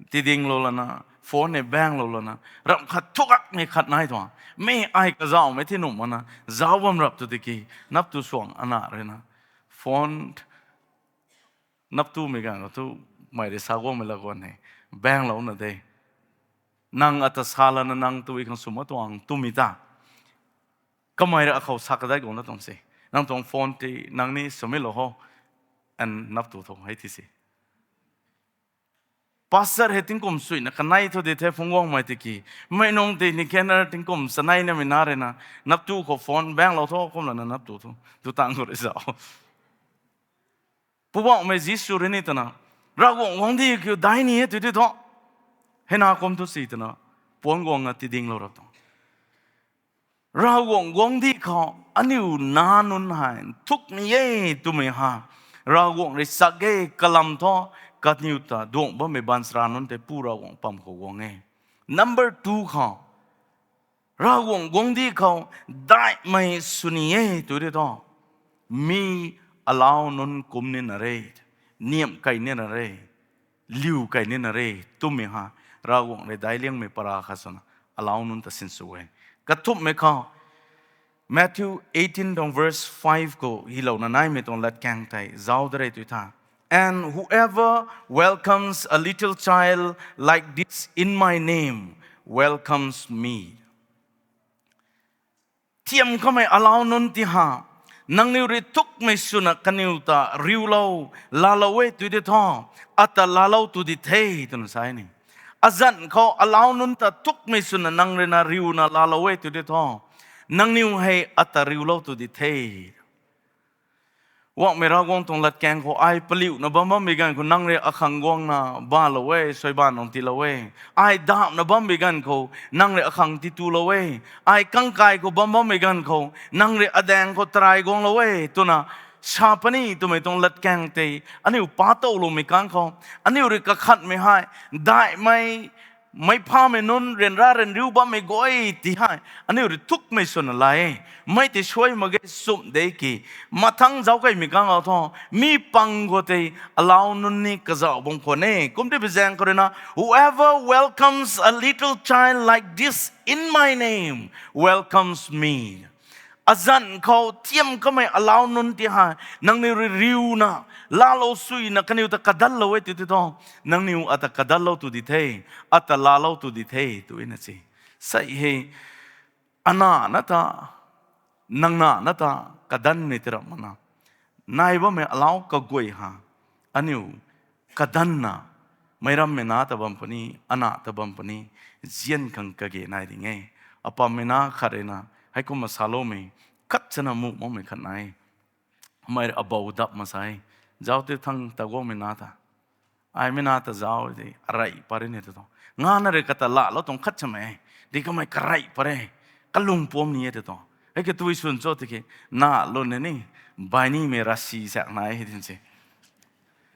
tidinglou lana, phone hei banglou lana, ramh khat thukakmei khat nai tuang, mi ai kazauhmei thi nuh mana zauc bam rap tu tiki, naptu suang ana rui na phone naptumei ganv khou thu, mei rui sa guangmei la guan hei, banglouna de, nang ata sa lana nang tui khang swmei tuang twmei ta, kamei rui akhou sa kadai guangna tuang se, nang tuang phone tei nang ni swmei lou ho, and naptu tho hei ti se. Pastor hei tingkum suina kanei thu di the phungc guangmei tiki, mei nung tei ni kena tingkum chanei namei na rui na, naptu khou phone banglou tho kumlana naptu tho, tu tang khou rui zauc. Poubauhmei Jisu rui ni twna, Ravguangc guangcdic kiu daic ni e tu di tho, hei na kum thu si twna, puanc guangna tidinglou rap tuang. Ravguangc guangcdic khou aniu nac nunc hei nthukmei e twmei ha, Ravguangc rui chak ge kalam thu, kaniw ta duangc bammei baanchara nunc tei Pu Ravguangc pam khou guang e. Number two khou, Ravguangc guangcdic khou daihmei sw ni e tu di thu, mi alau nunc kum nina re, niamh kei nina re, liu kei nina re twmei ha, Ravguangc rui daic liangmei para khat swna alau nunc ta sinsw e. Kathumhmei khou, Matthew eighteen tuang verse five khou hilouna naimei tuang latkaeng tei zauc da re tu tha, And whoever welcomes a little child like this in my name welcomes me. Thiam kamei alau nunc ti ha, nangniw rui thukmei swna kaniw ta riulou, laalou e tu di thu, ata laalou tu di the twna sa e ni. Azanc khou alau nunc ta thukmei swna nang rui na riuna laalou e tu di thu, nangniw hei ata riulou tu di the. Guangmei Ravguangc tuang latkaeng khou ai paliuna bam bammei ganv khou nang rui akhang guangna balou e, suaiban nung tiilou e. Ai dapna bammei ganv khou nang rui akhang titulou e. Ai kangkai khou bam bammei ganv khou nang rui adaeng khou tarai guanglou e twna sa puni twmei tuang latkaeng tei aniu pa towloumei kang khou, aniu rui kakhanhmei hei, daihmei, meic phamei nunc ryanra ryanriu bammei guay ti hei aniu rui thukmei swna la e. Mei tei suai mak ge, sumh de ki, mathang zauc keymei kang khou thu, mi pang khou tei alau nunc ni kazauh bam khwan e. Kum ti bi zaeng khou rui na, Whoever welcomes a little child like this in my name welcomes me. Azanc khou thiam kamei alau nunc ti hei nangniw rui riuna, laalou suina kaniw ta kadatlou e tu di thu, nangniw ata kadatlou tu di the, ata laalou tu di the twna si. Sei hei, ana na ta, nang na na ta, kadanmei ti ramh mak na, nai bammei alau kaguay ha, aniu kadanna, meicrammei na ta bam puni, ana ta bam puni, zian khang kage nai ding e. Apammei na khat rui na, heikumna saloumei, khat chana muh makmei khat nai. Mei abou dap masai, zauc ti thang ta guangmei na ta. Ai mei na ta zauc ti, arei pare ni ta tuang. Ngana rui kata laalou tuang khat chamei, di kamei karei pare, kalung puam ni e ta tuang. Hei ke tui swn cho tiki, na lun ni, bainimei rasi sak nai hei tin se.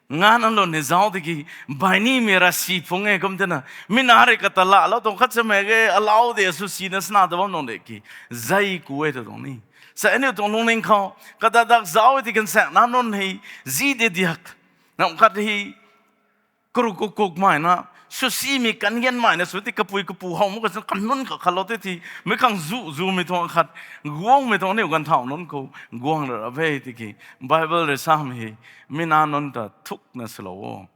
Ngana lun ni zauc tiki, bainimei rasi phung e kum tina. Mi na rui kata laalou tuang khat chamei ke, alau de sw sina sna ta bam nung de ki. Zai ku e ta tuang ni. Sa aniu tuang lungning khou, kata dak zauc ti kan sak na nunc hei, zi de diak. Nam khat hei, karu kukuk mai na, sw simei kan gan mai na, sw ti kapui kapu how mu ka kan nunc kha khalou te ti, mei khang zu, zumei tuang khat, guangmei tuang aniu ganv thau nunc khou, guang ra ra e tiki, Bible rui samei hei, mi na nunc ta thukna swlou o.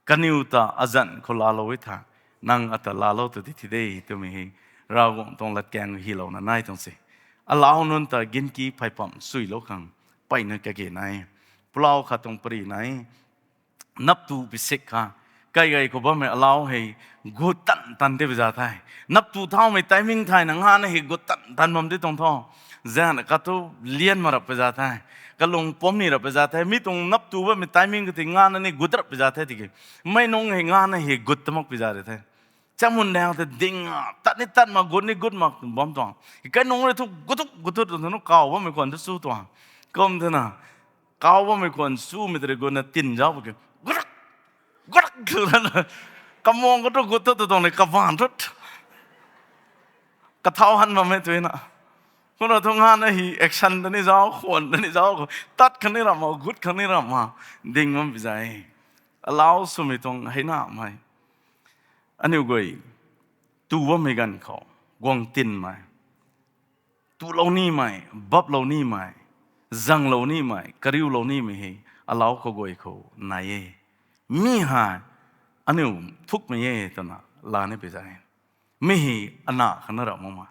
Kaniw ta azanc khou laalou e tha, nang ata laalou tu ti thi de twmei hei, Ravguangc tuang latkaeng hylouna nai tuang se. Alau nunc ta ginki phay pam suilou khang, peyna kage nai. Pulau khat tuang pari nai, naptu pisik kha, kai gay khou bammei alau hei, gut tan tan de biza the. Naptu thaumei timing thayna ngana hei gut tan tan bam de tuang tho. Zana katu lian ma rap biza the. Kalung pom ni rap biza the. Mi tuang naptu bammei timing kati ngana ni gut rap biza the tiki. Mei nung hei ngana hei gut tamak biza de the. Chamun dang te ding a, tat ni tat ma, gut ni gut ma bam tuang. Kai nung rui thu gutuk gutuk tu nu kaw bammei khwan tu chu tuang. Kum thena, kaw bammei khwan chumei tari gutna tin zauc ba ke. Gutuk, gutuk tu na. Kamang khou tu gut tu tuang ni kavan tut. Kathau han bammei tu na. Kumna thu ngana hei action ta ni zauc, khwan ta ni zauc khou. Tat khang ni ram ma, gut khang ni ram ma. Ding bam biza e. Alau swmei tuang hei namei. Aniu guay, tu bammei ganv khou, guang tinmei. Tulou nimei, baplou nimei, zanglou nimei, kariulou nimei hei, alau kaguay khou nai e. Mi hei, aniu thukmei e twna laa ni pi zai. Mi hei ana khang na rap makmei.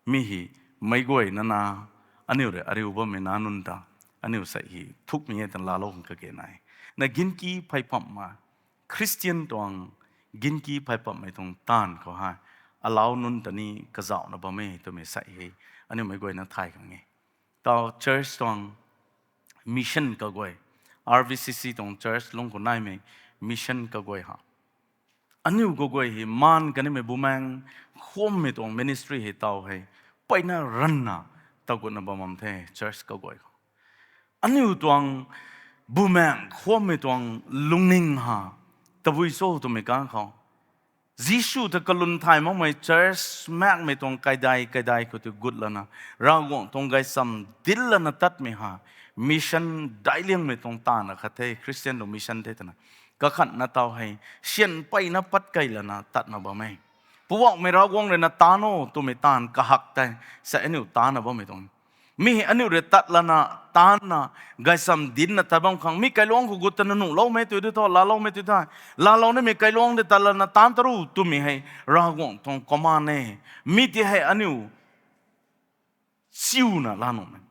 Mi hei meic guayna na, aniu rui ariu bammei na nunc ta, aniu sei hei thukmei e twna laalou khang kage nai. Na ginki phay pam ma, Christian tuang ginki phay pammei tuang taanv khou hei, alau nunc ta ni kazauhna bam e twmei sei hei, aniu meic guayna thay khang e. Tau church tuang mission kaguay, R V C C tuang church lung khou naimei mission kaguay ha. Aniu kaguay hei maan kanimei bumaeng khuammei tuang ministry hei tau hei, peyna ranvna tagutna bam bam the church kaguay khou. Aniu tuang bumaeng khuammei tuang lungning ha, tabui cho twmei kang khou. Jisu ta kalum thay makmei church makmei tuang kaidai kaidai khou tu gut lana, Ravguangc tuang gaychamv dinc lana tatmei ha, mission daic liangmei tuang taanv na khat the, Christian tuang mission the twna. Kakhatna tau hei, syan peyna pat key lana tatna bam e. Poubauhmei Ravguangc rui na taanv o twmei taanv kahak tei, sa aniu taancna bammei tuang. Mi hei aniu rui tat lana, taancna, gaychamv dincna tat bam khang, mi kailuangc khou gut tana nuhloumei tu di tho, laaloumei tu tha. Laalou nimei kailuangc de tat lana taanc ta ru twmei hei, Ravguangc tuang command e. Mi ti hei aniu chiuna laa nuhmei.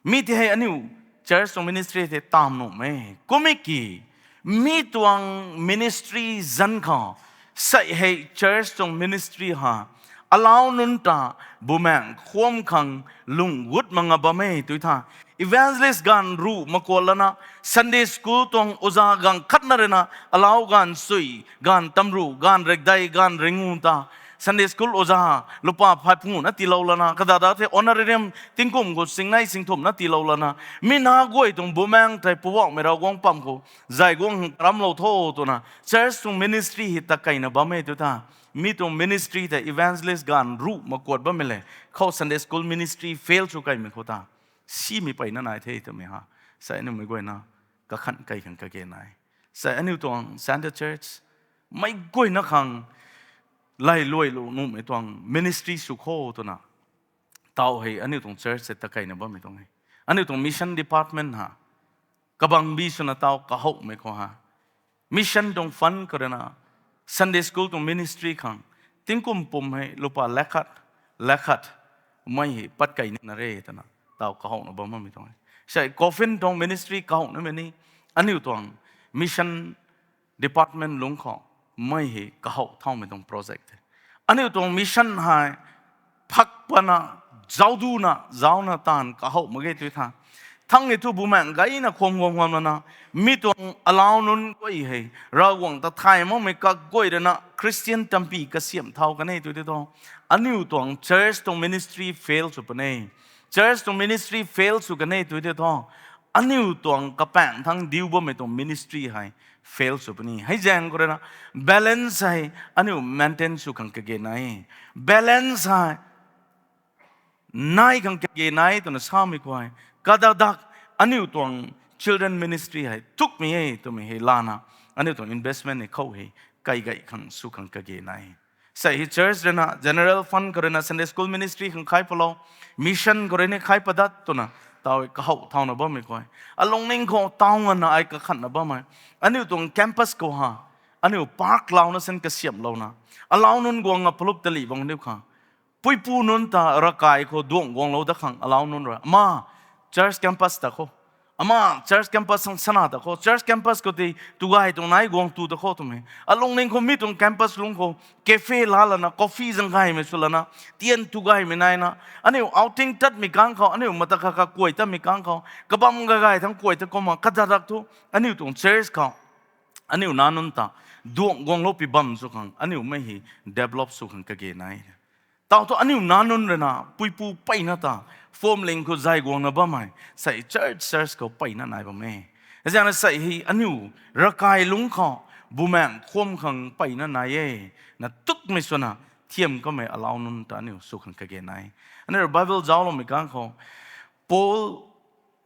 Mi ti hei aniu church tuang ministry tei tam nuhmei. Kum e ki, mi tuang ministry zanc khou, sei hei church tuang ministry ha, alau nunc ta bumaeng khuam khang lung gut mak nga bam e tu tha. Evangelist gaanv ruh makuat lana, Sunday school tuang oja gaanv khatna rui na, alau gaanv sui, gaanv tamruh, gaanv rekdei, gaanv ringu ta, Sunday school oja, lupa phay phunguna tiilou lana, kadada the honorarium tingkum khou singnei singthumna tiilou lana, mi na guay tuang bumaeng tei Poubauhmei Ravguangc pam khou zay guang ramlou tho twna, church tuang ministry hei ta keyna bam e tu tha. Mi tuang ministry tei evangelist gaanv ruh makuat bammei le, khou Sunday school ministry fail sw keymei khou ta, simei peyna nai the twmei ha. Sei aniu meic guayna, kakhan key khang kage nai. Sei aniu tuang Centre Church, meic guayna khang, lay luai lu nuhmei tuang ministry sw kho twna. Tau hei aniu tuang church se ta keyna bammei tuang e. Aniu tuang mission department ha, kabangbi swna tau kahouhmei khou ha, mission tuang fund khou rui na, Sunday school tuang ministry khang, tingkum pum hei lupa lakh khat, lakh khat, mei hei pat key nina re twna, tau kahouhna bam bammei tuang e. Sei coffin tuang ministry kahouhnamei ni, aniu tuang mission department lungc khou mei hei kahow thaumei tuang project the. Aniu tuang mission hei phak pana, zaucduna, zaucna taanv kahow mak ge tu tha. Thang e thu bumaengh gayna khwan guang guang lana, mi tuang alau nunc guay hei Ravguangc ta thay makmei kaguay rui na Christian tampy kasiamh thau kan e tu tei thu, aniu tuang church tuang ministry fail sw puni. Church tuang ministry fail sw kan e tu tei thu, aniu tuang kapaengc thang diu bammei tuang ministry hei fail sw puni. Hei zaeng khou rui na balance hei aniu maintain sw khang kage nai. Balance hei nai khang kage nai twna samei khou, kadak dak aniu tuang children ministry hei thukmei e twmei hei lana, aniu tuang investment ni khou hei kai gay khang sw khang kage nai. Sei hei church rui na general fund khou rui na Sunday school ministry khang khai palou, mission khou rui ni khai padat twna, taw kahow thauna bammei khou, alungning khou taw nganvna ai kakhanna bammei, aniu tuang campus khou ha, aniu park louna sin kasiamhlouna, alau nunc guang a palup tali bang diu khang, puipu nunc ta ravkai khou duang guanglou dat khang alau nunc rui ama church campus ta khou, ama church campus sang sana ta khou, church campus khou tei tugay tuang nai guang tu ta khou twmei, alungning khou mi tuang campus lungc khou cafe la lana coffee zang gaymei sw lana, tian tugaymei naina, aniu outing tatmei kang khou, aniu mata kha kakuay tatmei kang khou, kabam gagay thang kuay ta kumna kadak dak thu, aniu tuang church khou, aniu nac nunc ta duang guanglou pi bam sw khang, aniu mei hei develop sw khang kage nai. Taw thu aniu nac nunc rui na puipu peyna ta, phwamling khou zay guangna bammei sei church, church khou peyna nai bam e. Zaeng na sei hei aniu ravkai lungc khou bumaengh khwan khang peyna nai e, na tukmei swna thiam kamei alau nunc ta aniu sw khang kage nai. Aniu Bible zaucloumei kang khou, Paul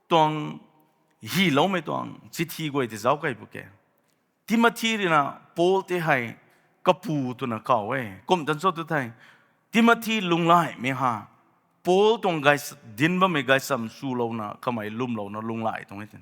tuang hyloumei tuang chithi guay tei zauc key pw ke. Timothy rui na Paul tei hei kapu twna kaw e. Kum tan cho tu thei, Timothy lunglaimei ha, Paul tuang gay, dinc bammei gaychamv swlouna kamei lwmlouna lunglai tuang e tei.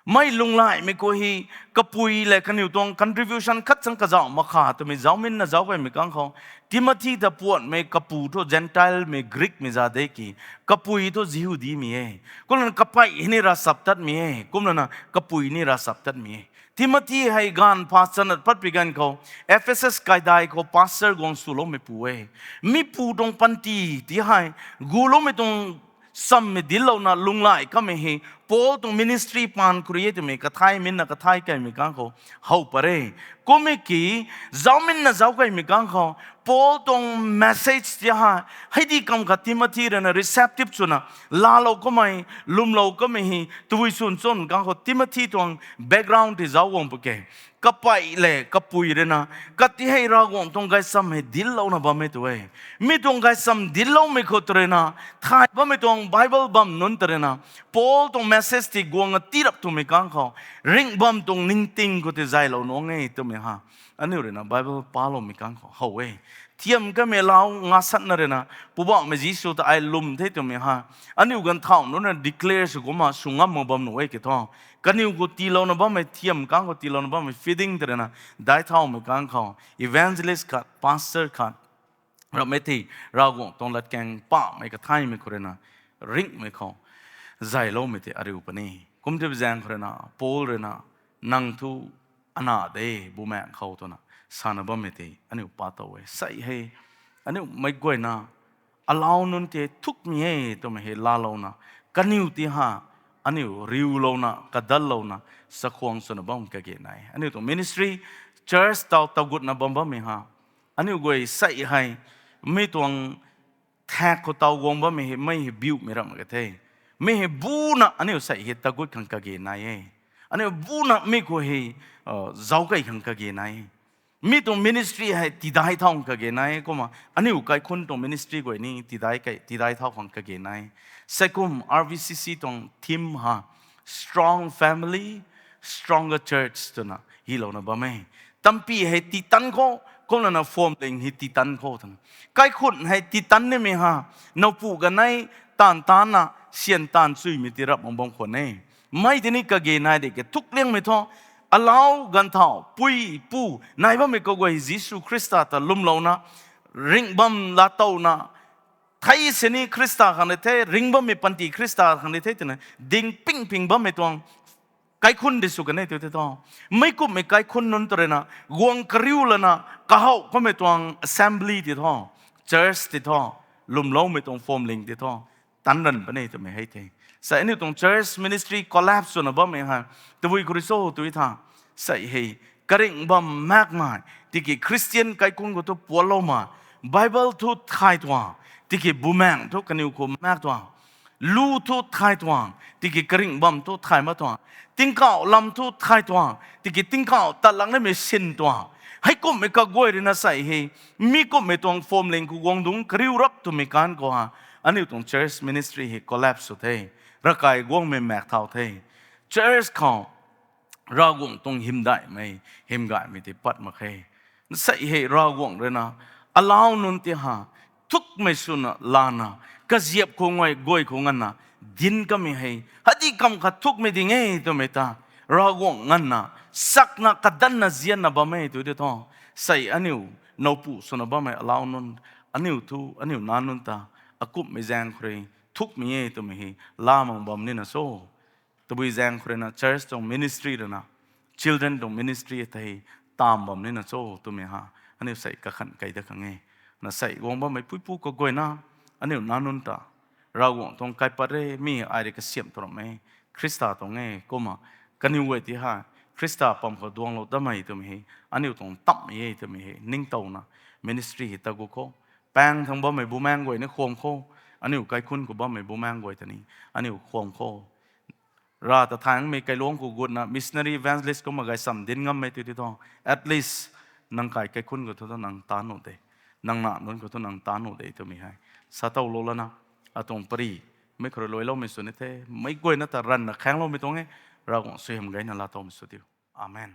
Mei lunglaimei khou hei kapui le kaniw tuang contribution khat chang kazauh mak kha twmei zaucminna zauc kaymei kang khou, Timothy ta puanhmei kapu thu Gentilemei Greekmei za de ki, kapui thu Jihudimei e. Kumlana kapey hei ni ravchaptatmei e, kumlana kapui ni ravchaptatmei e. Timothy hei gaanv pha chanat patpui ganv khou, Ephesus kaidai khou pastor guang swloumeipu e. Mipu tuang panty ti hei, guloumei tuang chammei dinclouna lunglai kamei hei, Paul tuang ministry paan khou rui e twmei kathai minna kathai kaymei kang khou, how pat re. Kummei ki, zaucminna zauc kaymei kang khou, Paul tuang message ti hei, hei di kam kha Timothy rui na receptive swna, laalou kamei, lwmlou kamei hei, tabui swn chwn kang khou Timothy tuang background tei zauc guang pw ke. Kapey le kapui rui na, kati hei Ravguangc tuang gaychamv hei dinclouna bam e tu e. Mi tuang gaychamv dincloumei khou ta rui na, thay bammei tuang Bible bam nunc ta rui na, Paul tuang message tei guang a tii rap twmei kang khou, ringh bam tuang ningting khou tei zaylou nung e twmei ha, aniu rui na Bible paloumei kang khou how e. Thiam kamei lau ngasatna rui na, Poubauhmei Jisu ta ai lwm the twmei ha, aniu ganvthau nunc na declare sw kumna sw ngam mak bam nuh e ki thu, kaniw khou tiilouna bammei thiam kang khou tiilouna bammei feeding ta rui na, daic thaumei kang khou evangelist khat, pastor khat, rammei tei, Ravguangc tuang latkaeng pamei kathaymei khou rui na, ringhmei khou zayloumei tei ariu puni. Kum tei zaeng khou rui na Paul rui na, nang thu ana de, bumaengh khou twna sana bammei tei aniu pa tow e. Sei hei, aniu meic guayna, alau nunc tei thukmei e twmei hei laalouna, kaniw tei ha, aniu riulouna, kadallouna, chakhwang swna bam kage nai. Aniu tuang ministry, church taw tagutna bam bammei ha, aniu guay sei hei, mi tuang thak khou taw guang bammei hei, mei hei biumei ram ka the. Mi hei buna aniu sei hei tagut khang kage nai e. Aniu buna mi khou hei, zauc key khang kage nai e. Mi tuang ministry hei tidai thau khang kage nai e. Kumna aniu kaikhunc tuang ministry guay ni tidai key, tidai thau khang kage nai e. Seikum R V C C tuang theme ha, Strong Family, Stronger Church twna hylouna bam e. Tampy hei titan khou, kumlana phwamling hei titan khou twna, kaikhunc hei titan nimei ha, nowpu ganei taanv taanna, syan taanv chuimei ti rap mak bam khwan e. Mei tei ni kage nai de ke thukliangmei thu, alau ganvthau, pui, pu, nai bammei kaguay Jisu Khrista ta lwmlouna, ringh bam laatowna, thei sini Khrista khang de the, ringh bammei panty Khrista khang de the twna ding ping ping bammei tuang Kaikhun di sw kan e tu ti tho. Meic kumhmei kaikhun nunc tw rui na, guang kariu lana, kahouh kamei tuang assembly ti tho, church ti tho, lwmloumei tuang phwamling ti tho, tan ranv puni twmei hei the. Sa aniu tuang church ministry collapse swna bammei hei tabui khou rui cho tu tha, sa hei, karingh bam makmei, tiki Christian kaikhun khou thu puanloumei, Bible thu thay tuang, tiki bumaengc thu kaniw khou mak tuang, lu thu thay tuang, tiki karingh bam thu thay mak tuang, tingkauh lam thu thay tuang, tiki tingkauh tat lak nimei sin tuang, heikumhmei kaguay rui na sa hei, mi kumhmei tuang phwamling khou guang dungc kariu rap twmei kan khou ha, aniu tuang church ministry hei collapse sw the, ravkai guangmei maek thau the, church khou Ravguangc tuang hymdaihmei, hymgaymei tei pat mak khe. Sa hei Ravguangc rui na, alau nunc ti ha, thukmei swna lana, kaziap khou ngai guay khou nganvna, dinc kamei hei, hadi kam khat thukmei ding e twmei ta, Ravguangc nganvna, sakna kadanna zianna bam e tu ti tho. Sa aniu, nowpu swna bammei alau nunc, aniu thu, aniu nac nunc ta, akumhmei zaeng khou rui, thukmei e twmei hei, laa mak bam nina cho. Tabui zaeng khou rui na church tuang ministry rui na, children tuang ministry tei taam bam nina cho twmei ha, aniu sei kakhanh kei dat khang e. Na sei guang bammei puipu kaguayna, aniu nac nunc ta, Ravguangc tuang kaipat re, mi ai rui kasiamh tu ram e, Khrista tuang e, kumna, kaniw guay ti ha, Khrista pam khou duanglou datmei twmei hei, aniu tuang tammei e twmei hei, ningtowna, ministry hei ta gu kho. Paeng thang bammei bumaengc guay ni khwan kho, aniu kaikhun khou bammei bumaengc guay ta ni, aniu khwan kho. Rav ta thangmei kailuangc khou gutna missionary evangelist kumna gaychamv dinc ngammei tu ti tho. At least, nang kai kaikhun khou thu nang taanc nuh de. Nang nac nunc khou thu nang taanc nuh de twmei hei. Sa towlou lana, atuang pary, mei khou rui luailoumei sw ni the, meic guayna ta ranvna khaengloumei tuang e, Ravguangc suaihiam gayna laatowmei sw diu. Amen.